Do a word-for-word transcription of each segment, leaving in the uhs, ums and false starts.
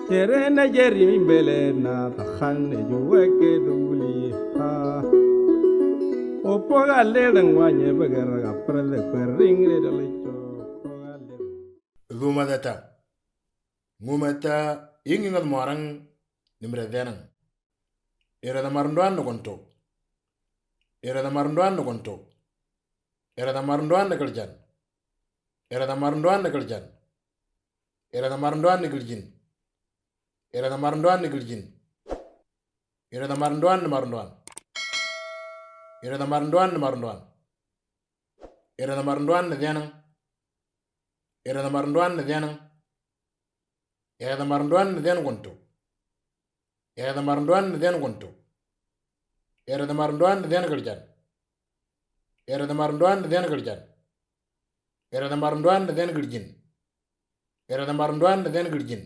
Chere na jeri mi bele na tahan ne juwe ke duli ha. Opo ga le dang wa nye bagara ga prele kwering le dole cho. Opo ga le. Gumata ta. Gumata ingi ngat morang nimre denang. Era da marndoan no konto. Era da marndoan no konto. Era da marndoan na kaljan. Era da marndoan na kaljan. Era da marndoan na kaljin. Era da marndoan na kaljin. Era da marndoan na marndoan. Era da marndoan na marndoan. Era da marndoan na denang. Era da marndoan na denang. Era da marndoan na den konto. Era da marndoan na den konto. Era da marndoan na den kaljan. Era da marndoan na den kaljan. Era da marndoan na den kaljin. Era da marndoan na den kaljin.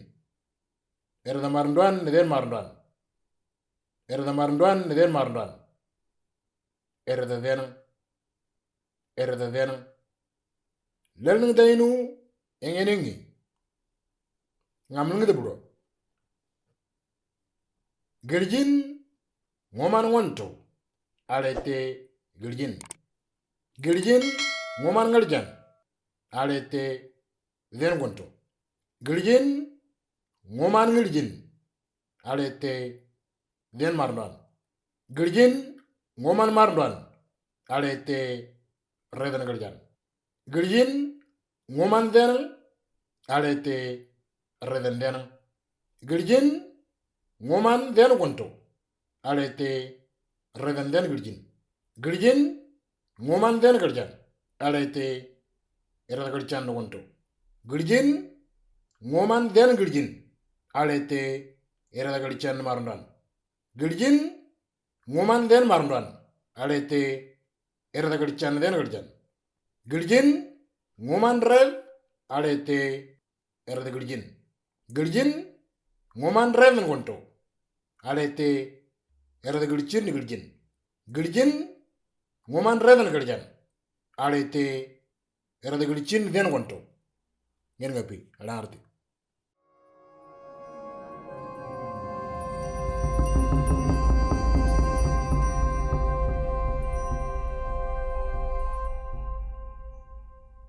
Era da marndoan na den marndoan. Era da marndoan na den marndoan. Era da den. Era da den. Lelnang dainu engenengi. Ngamnang da budo. Giljin ngoman ngonto. Alete giljin. Giljin ngoman ngaljan. Alete den ngonto. Giljin ngoman ngiljin. Alete den marndoan. Giljin ngoman marndoan. Alete redan ngaljan. Giljin ngoman den. Alete redan den. Giljin ngoman den konto. Alete redan den giljin. Giljin ngoman den kaljan. Alete era da kaljan no konto. Giljin ngoman den giljin. Alete era da kaljan marndoan. Giljin ngoman den marndoan. Alete era da kaljan den kaljan. Giljin ngoman red. Alete era da giljin. Giljin ngoman red no konto. Alete era da giljin giljin. Giljin ngoman red no kaljan. Alete era da giljin den konto. Ngen ngapi, ada arti.